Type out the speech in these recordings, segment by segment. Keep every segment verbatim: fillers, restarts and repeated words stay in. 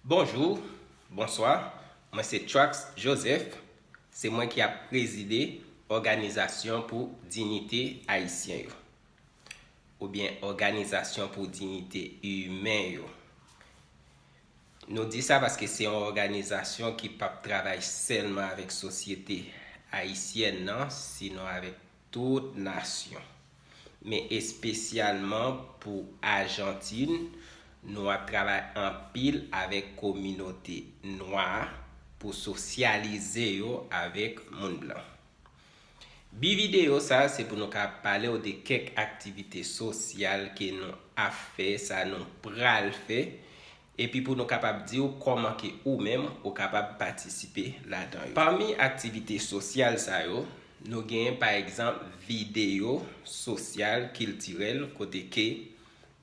Bonjou, bonswa, mwen se Trax Joseph, se mwen ki ap prezide Òganizasyon pou Diyite Ayisyen yo, oubyen Òganizasyon pou Diyite Imen yo. Nou di sa paske se yon òganizasyon ki p ap travay sèlman avèk sosyete ayisyèn nan, sinon avèk tout nasyon. Men espesyalman pou Ajantin, nou ap travay anpil avèk kominote nwa pou sosyalize yo avèk moun blan. Bi videyo sa a se pou nou ka pale w de kèk aktivite sosyal ke nou ap fè, sa nou pral fè, epi pou nou kapab di w kòman ke ou menm ou kapab patisipe ladan yo. Pami aktivite sosyal sa yo, nou genyen pa egzanp videyo sosyal kiltirèl kote ke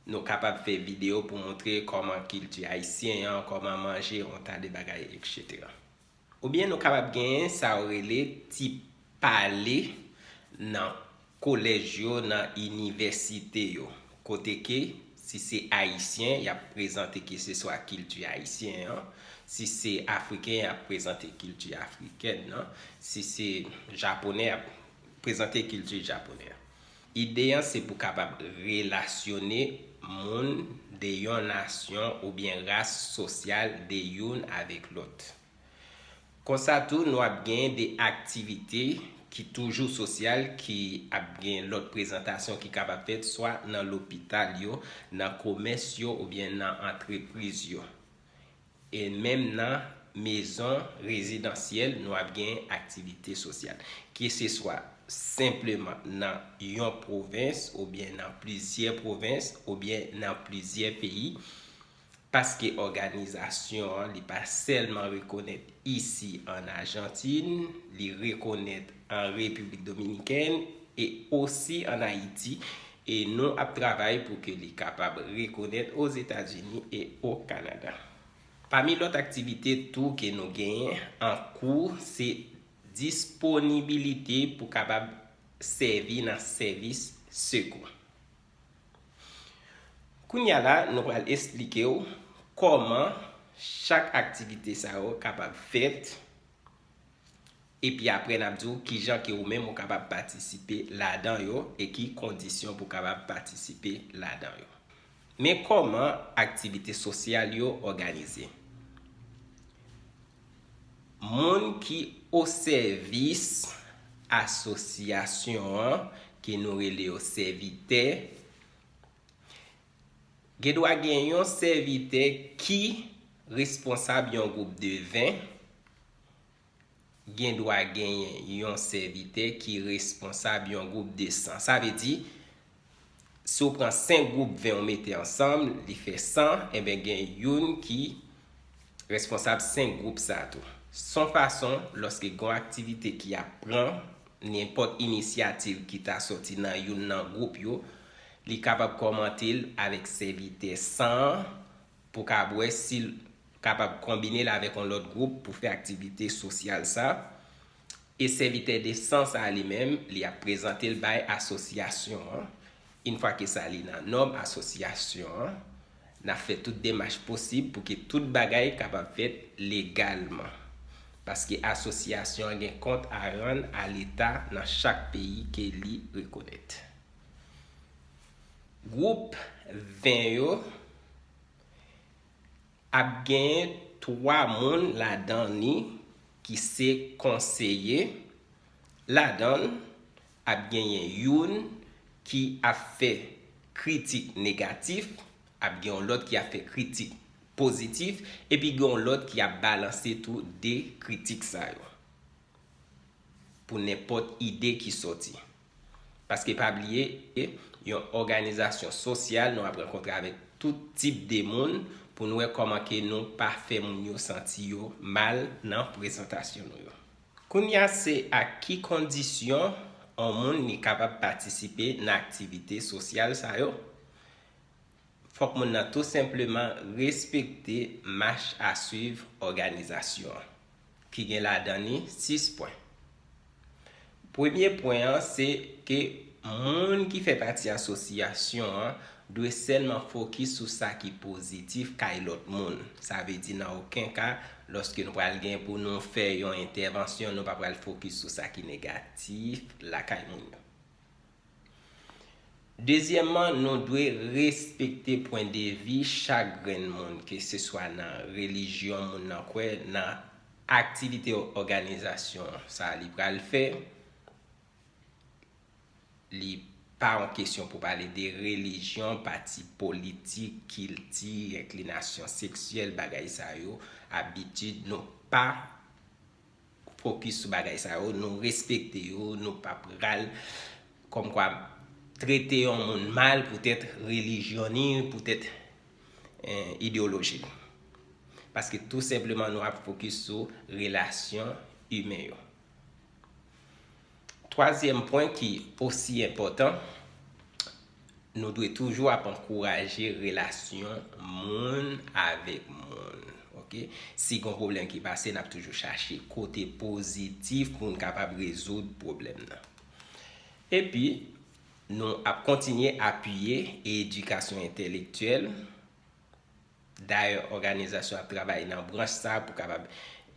nou kapab fè videyo pou montre kòman kilti ayisyen an, kòman manje, yon ta de bagay, etsetera. Oubyen nou kapab genyen sa yo rele ti pale nan kolèj yo, nan inivèsite yo, kote ke si se ayisyen, y ap prezante keseswa kilti ayisyen an, si se afriken, y ap prezante kilti afrikèn nan, si se japonè, y ap prezante kilti japonè an. Ide an se pou kapab relasyone moun de yon nasyon oubyen ras sosyal de youn avèk lòt. Konsa tou, nou ap gen de aktivite ki toujou sosyal, ki ap gen lòt prezantasyon ki kapab fèt swa nan lopital yo, nan komès yo oubyen nan antrepriz yo. E menm nan mezon rezidansyèl, nou ap gen aktivite sosyal. Keseswa senpleman nan yon pwovens oubyen nan plizyè pwovens oubyen nan plizyè peyi, paske òganizasyon an, li pa sèlman rekonèt isi an Ajantin, li rekonèt an Repiblik Dominikèn e osi an Ayiti, e nou ap travay pou ke li kapab rekonèt Ozetazini e o Kanada. Pami lòt aktivite tou ke nou genyen an kou, se disponibilite pou kapab sèvi nan sèvis sekou. Kounye a la, nou pral esplike w kòman chak aktivite sa yo kapab fèt, epi apre n ap di w kijan ke ou menm ou kapab patisipe ladan yo e ki kondisyon pou kapab patisipe ladan yo. Men kòman aktivite sosyal yo òganize. Moun ki o sèvis asosyasyon an, ke nou rele yo sèvitè, gen dwa gen yon sèvitè ki responsab yon gwoup de ven, gen dwa genyen yon sèvitè ki responsab yon gwoup de san. Sa vle di, si w pran senk gwoup ven ou mete ansanm, li fè san, enben gen youn ki responsab senk gwoup sa a tou. Se yon fason, lòske gen yon aktivite ki ap pran, nenpòt inisyativ ki ta sòti nan youn nan gwoup yo, li kapab kòmante l avèk sèvitè san an pou ka wè si l kapab konbine l avèk yon lòt gwoup pou fè aktivite sosyal sa. E sèvitè de san sa a li menm, li ap prezante l bay asosyasyon an. Yon fwa ke sa li nan nòm asosyasyon an, n ap fè tout demach posib pou ke tout bagay kapab fèt legalman. Paske asosyasyon an gen kont a rann a Leta nan chak peyi ke li rekonèt. Gwoup ven yo ap genyen twa moun ladan li ki se konseye. Ladan l, ap genyen youn ki ap fè kritik negatif, ap gen yon lòt ki ap fè kritik pozitif, epi gen yon lòt ki ap balanse tou de kritik sa yo pou nenpòt ide ki sòti. Paske pa bliye, yon òganizasyon sosyal, nou ap rankontre avèk tout tip de moun pou nou wè kòman ke nou pa fè moun yo santi yo mal nan prezantasyon nou yo. Kounye a, se ak ki kondisyon yon moun li kapab patisipe nan aktivite sosyal sa yo? Fòk moun nan tou senpleman respekte mach a swiv òganizasyon an, ki gen ladan li sis pwen. Premye pwen an, se ke moun ki fè pati asosyasyon an dwe sèlman fokis sou sa ki pozitif kay lòt moun. Sa vle di, nan okenn ka, lòske nou pral gen pou nou fè yon entèvansyon, nou pa pral fokis sou sa ki negatif lakay moun yo. Dezyèmman, nou dwe respekte pwendvi chak grenn moun, keseswa nan relijyon moun nan kwè, nan aktivite òganizasyon sa li pral fè. Li pa yon kesyon pou pale de relijyon, pati politik, kilti, enklinasyon seksyèl, bagay sa yo, abitid, nou pa fokis sou bagay sa yo, nou respekte yo, nou pa pral kòmkwa trete yon moun mal poutèt relijyon ni, poutèt, eh, ideyoloji l. Paske tou senpleman nou ap fokis sou relasyon imen yo. Twazyèm pwen ki osi enpòtan, nou dwe toujou ap ankouraje relasyon moun avèk moun. Oke? Si gon pwoblèm ki pase, n ap toujou chache kote pozitif pou n kapab rezoud pwoblèm nan. Epi, nou ap kontinye apiye edikasyon entèlektyèl. Dayè, òganizasyon ap travay nan branch sa pou kapab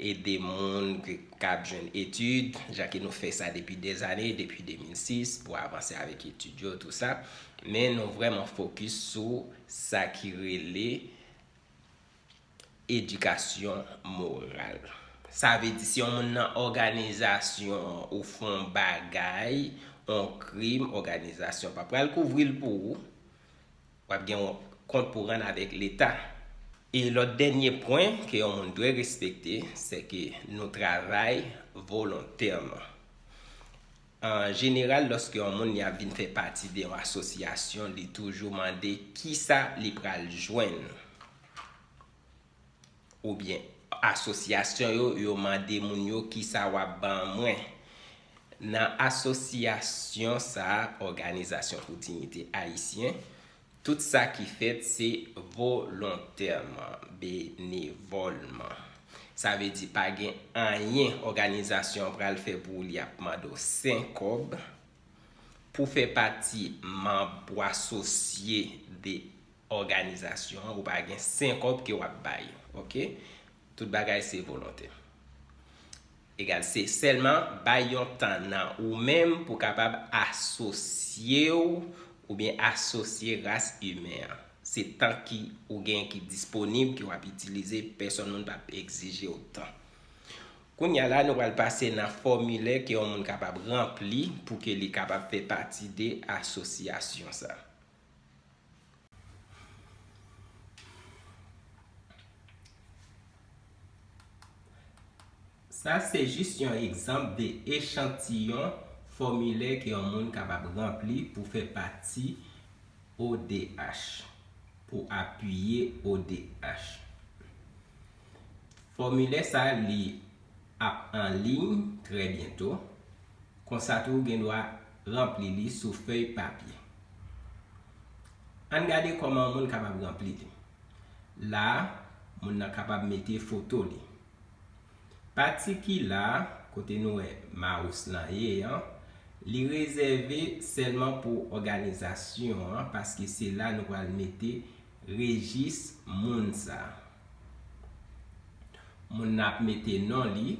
ede moun ki, k ap jwenn etid, jan ke nou fè sa depi dèzane, depi de mil sis, pou avanse avèk etid yo, tou sa. Men nou vrèman fokis sou sa ki rele edikasyon moral. Sa vle di, si yon moun nan òganizasyon ou fè yon bagay, yon krim, òganizasyon pa pral kouvri l pou ou. W ap gen yon kont pou rann avèk Leta. E lòt dènye pwen ke yon moun dwe respekte, se ke nou travay volontèman. An jeneral, lòske yon moun li ap vin fè pati de yon asosyasyon, li toujou mande kisa li pral jwenn. Oubyen asosyasyon yo, yo mande moun yo, "Kisa w ap ban mwen?" Nan asosyasyon sa a, Òganizasyon pou Diyite Ayisyen, tout sa ki fèt se volontèman, benevòlman. Sa vle di pa gen anyen òganizasyon an pral fè pou ou, li ap mande w senk kòb. Pou fè pati manm ou asosye de òganizasyon an, ou pa gen senk kòb ke w ap bay, oke? Tout bagay se volontè. Egal, se sèlman bay yon tan nan ou menm pou kapab asosye w oubyen asosye ras imen an. Se tan ki ou gen ki disponib, ke w ap itilize, pèsonn moun p ap egzije w tan. Kounye a la, nou pral pase nan fòmilè ke yon moun kapab ranpli pou ke li kapab fè pati de asosyasyon sa. Sa se jis yon egzanp de echantiyon fòmilè ke yon moun kapab ranpli pou fè pati O D H, pou apiye O D H. Fòmilè sa li ap an liy trè byento, konsa tou ou gen dwa ranpli li sou fèy papye. Ann gade kòman yon moun kapab ranpli li. La a, moun nan kapab mete foto li. Pati ki la a, kote nou wè mouse lan ye an, li rezève sèlman pou òganizasyon an, paske se la nou pral mete rejis moun sa a. Moun nan ap mete non li,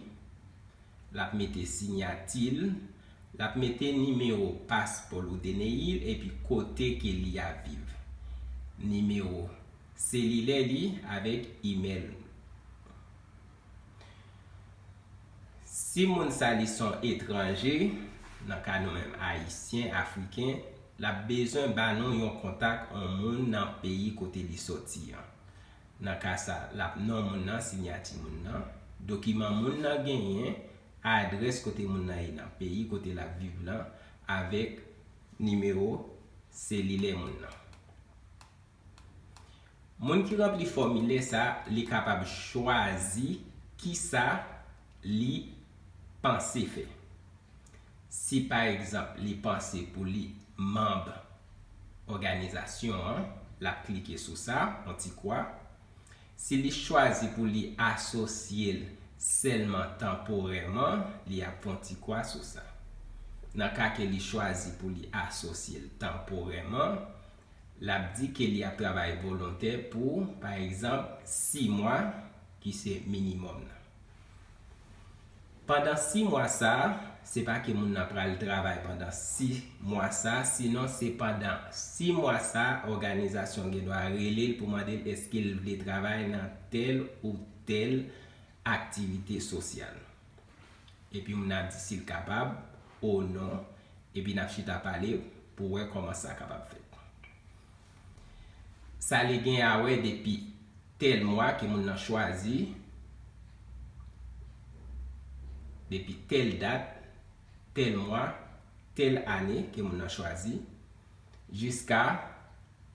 l ap mete siyati l, l ap mete nimewo paspò l ou D N I l, epi kote ke li ap viv. Nimewo selilè li avèk imèl. Si moun sa li se yon etranje, nan ka nou menm ayisyen, afriken, l ap bezwen ba nou yon kontak yon moun nan peyi kote li sòti an. Nan ka sa, l ap non moun nan, siyati moun nan, dokiman moun nan genyen, adrès kote moun nan ye nan peyi kote l ap viv lan, avèk nimewo selilè moun nan. Moun ki ranpli fòmilè sa, li kapab chwazi kisa li panse fè. Si pa egzanp, li panse pou li manm òganizasyon an, l ap klike sou sa, yon ti kwa. Si li chwazi pou li asosye l sèlman tanporèman, li ap fè yon ti kwa sou sa. Nan ka ke li chwazi pou li asosye l tanporèman, L ap di ke li ap travay volontè pou, pa egzanp, sis mwa, ki se minimòm nan. Pandan sis mwa sa a, se pa ke moun nan pral travay pandan sis mwa sa a, sinon se pandan sis mwa sa a, òganizasyon an gen dwa rele l pou mande l èske l vle travay nan tèl ou tèl aktivite sosyal. Epi moun nan ap di si l kapab ou non, epi n ap chita pale pou wè kòman sa kapab fèt. Sa li gen a wè depi tèl mwa ke moun nan chwazi, depi tèl dat, tèl mwa, tèl ane ke moun nan chwazi, jiska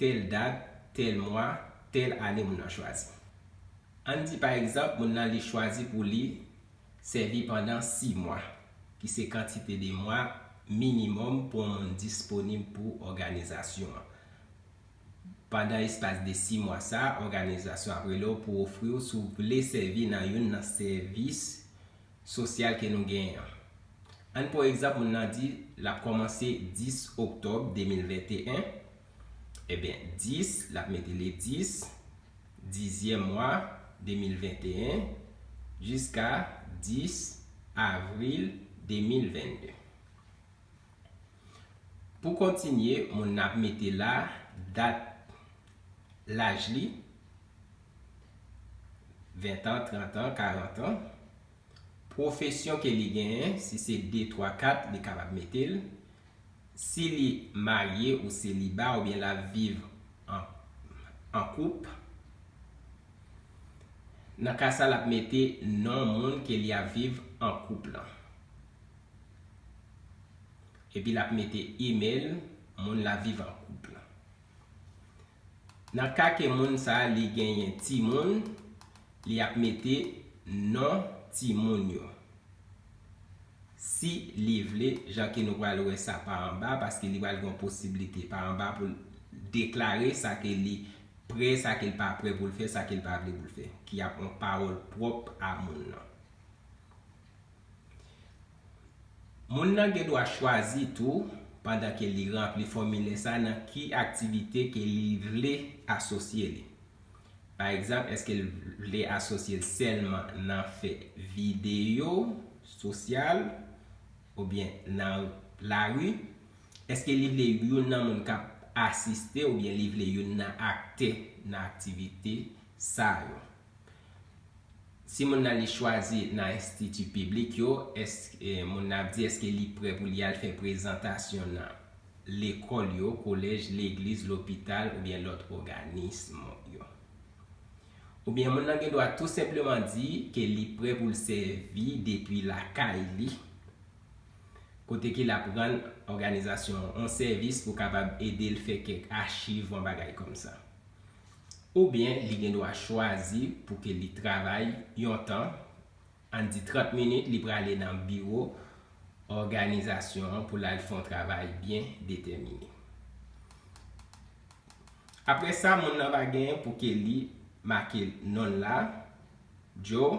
tèl dat, tèl mwa, tèl ane moun nan chwazi. Ann di pa egzanp, moun nan li chwazi pou li sèvi pandan sis mwa, ki se kantite de mwa minimòm pou yon moun disponib pou òganizasyon an. Pandan espas de sis mwa sa a, òganizasyon ap rele w pou ofri w si w vle sèvi nan youn nan sèvis sosyal ke nou genyen an. Ann pran egzanp, moun nan di l ap kòmanse dis oktòb de mil venteyen. Ebyen, dis, l ap mete le dis, dizyèm mwa de mil venteyen, jiska dis avril de mil vennde. Pou kontinye, moun nan ap mete la dat laj li, ven an, trant an, karant an, pwofesyon ke li genyen, si se de, twa, kat, li kapab mete l, si li marye ou seliba oubyen l ap viv an, an koup. Nan ka sa, l ap mete non moun ke li ap viv an koup lan. Epi l ap mete email moun l ap viv an koup lan. Nan ka ke moun sa a li genyen timoun, li ap mete non timoun yo. Si li vle, jan ke nou pral wè sa pa anba, paske li pral gen yon posiblite pa anba pou l deklare sa ke li prè, sa ke l pa prè pou l fè, sa ke l pa vle pou l fè, ki ap yon pawòl pwòp a moun nan. Moun nan gen dwa chwazi tou, pandan ke li ranpli fòmilè sa, nan ki aktivite ke li vle asosye li. Pa egzanp, èske l vle asosye l sèlman nan fè videyo sosyal oubyen nan lari? Èske li vle youn nan moun k ap asiste oubyen li vle youn nan aktè nan aktivite sa yo? Si moun nan li chwazi nan enstiti piblik yo, èske, eh, moun nan ap di èske li prè pou li al fè prezantasyon nan lekòl yo, kolèj, legliz, lopital oubyen lòt òganism yo. Oubyen moun nan gen dwa tou senpleman di ke li prè pou l sèvi depi lakay li, kote ke l ap rann òganizasyon an yon sèvis pou kapab ede l fè kèk achiv, yon bagay kòmsa. Oubyen li gen dwa chwazi pou ke li travay yon tan, ann di trant minit, li prale nan biwo òganizasyon an pou l al fè yon travay byen detèmine. Apre sa, moun nan va genyen pou ke li make non l la, Joe,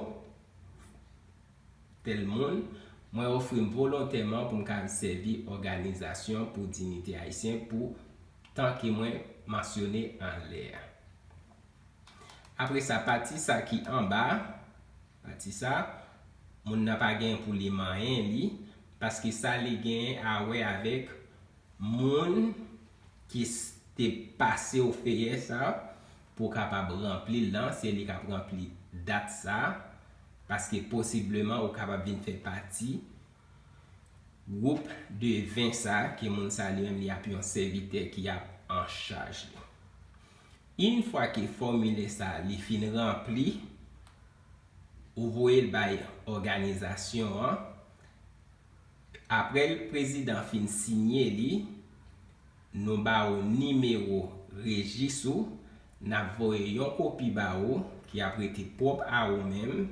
tèl moun, mwen ofri m volontèman pou m ka sèvi òganizasyon pou diyite ayisyen pou tan ke mwen mansyone anlè a. Apre sa, pati sa ki anba, pati sa, moun nan pa gen pou li manyen li, paske sa li gen a wè avèk moun ki s-, te pase w feyè sa pou w kapab ranpli l lan, se li k ap ranpli dat sa, paske posibleman ou kapab vin fè pati gwoup de ven sa ke moun sa li menm li ap yon sèvitè ki ap an chaj li. Yon fwa ke fòmilè sa li fin ranpli, ou voye l bay òganizasyon an. Apre l, prezidan fin siyen li, nou ba ou nimewo rejis ou, n ap voye yon kopi ba ou ki ap rete pwòp a ou menm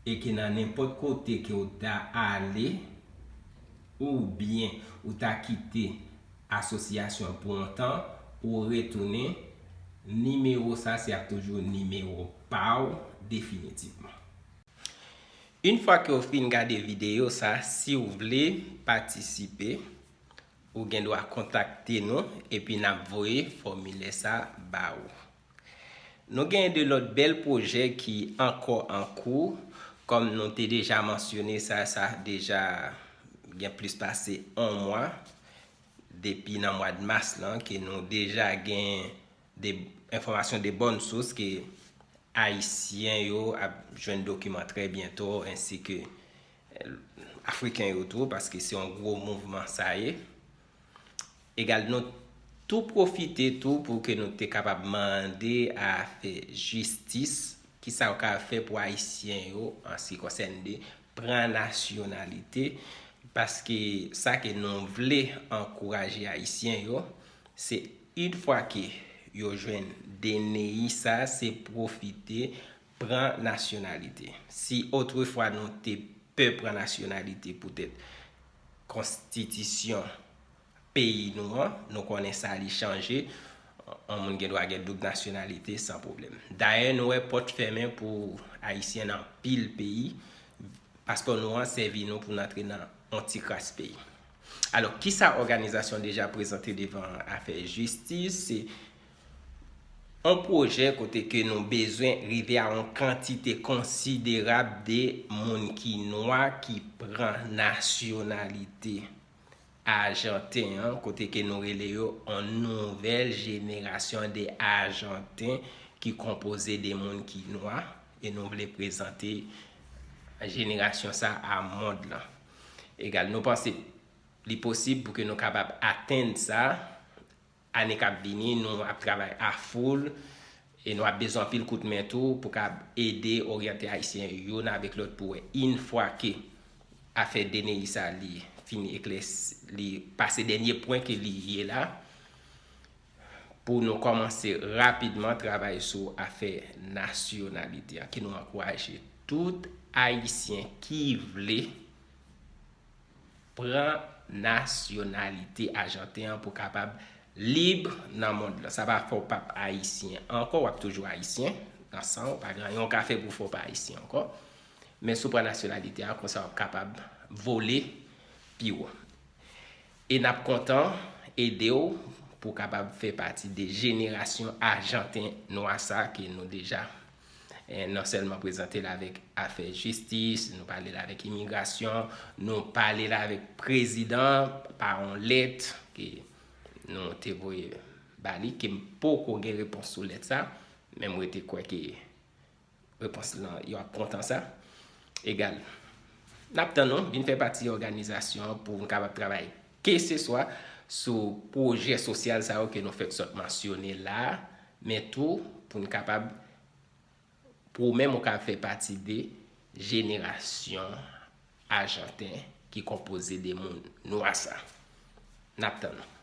e ke nan nenpòt kote ke w ta ale oubyen ou ta kite asosyasyon pou yon tan, ou retounen, nimewo sa se ap toujou nimewo pa w definitivman. Yon fwa ke w fin gade videyo sa, si w vle patisipe, Ou gen dwa kontakte nou epi n ap voye fòmilè sa ba ou. Nou gen de lòt bèl pwojè ki ankò an kou. Kòm nou te deja mansyone sa, sa deja gen plis pase yon mwa depi nan mwa de mas lan ke nou deja gen de enfòmasyon de bòn sous ke Ayisyen yo ap jwenn dokiman trè byento, ensi ke Afriken yo tou, paske se yon gwo mouvman sa ye. Egal, nou tou pwofite tou pou ke nou te kapab mande afè jistis, kisa yo ka fè pou Ayisyen yo an se ki konsène de pran nasyonalite, paske sa ke nou vle ankouraje Ayisyen yo, se yon fwa ke yo jwenn D N I sa, se pwofite pran nasyonalite. Si otrefwa nou te pè pran nasyonalite poutèt konstitisyon peyi nou an, nou konnen sa li chanje. Yon moun gen dwa gen doub nasyonalite san pwoblèm. Dayè, nou wè pòt fèmen pou Ayisyen nan anpil peyi, paspò nou an sèvi nou pou n antre nan yon ti kras peyi. Alò, kisa òganizasyon deja prezante devan afè jistis? Se yon pwojè kote ke nou bezwen rive a yon kantite konsiderab de moun ki nwa ki pran nasyonalite ajanten an, kote ke nou rele yo yon nouvèl jenerasyon de ajanten ki konpoze de moun ki nwa, e nou vle prezante jenerasyon sa a mond lan. Egal, nou panse li posib pou ke nou kapab atenn sa. Ane k ap vini, nou ap travay a foul e nou ap bezwen anpil kout men tou pou kab ede oryante Ayisyen youn avèk lòt pou wè, yon fwa ke afè D N I sa li fini eklèsi, li pase dènye pwen ke li ye la, pou nou kòmanse rapidman travay sou afè nasyonalite an, ke nou ankouraje tout Ayisyen ki vle pran nasyonalite ajanten an pou kapab lib nan mond lan. Sa pa fè w p ap ayisyen ankò, w ap toujou ayisyen nan san w, pa gen anyen w ka fè pou fè w pa ayisyen ankò. Men si w pran nasyonalite a, konsa w ap kapab vole pi wo. E n ap kontan ede w pou w kapab fè pati de jenerasyon ajanten nwa sa ke nou deja eh, non sèlman prezante l avèk afè jistis, nou pale l avèk imigrasyon, nou pale l avèk prezidan pa yon lèt ke nou te voye ba li, ke m poko gen repons sou lèt sa, men m rete kwè ke repons lan, yo ap kontan sa. Egal. N ap tann nou vin fè pati òganizasyon an pou n kapab travay keseswa sou pwojè sosyal sa yo ke nou fèk sot mansyone la, men tou pou n kapab, pou ou menm ou ka fè pati de jenerasyon ajanten ki konpoze de moun nwa sa. N ap tann nou.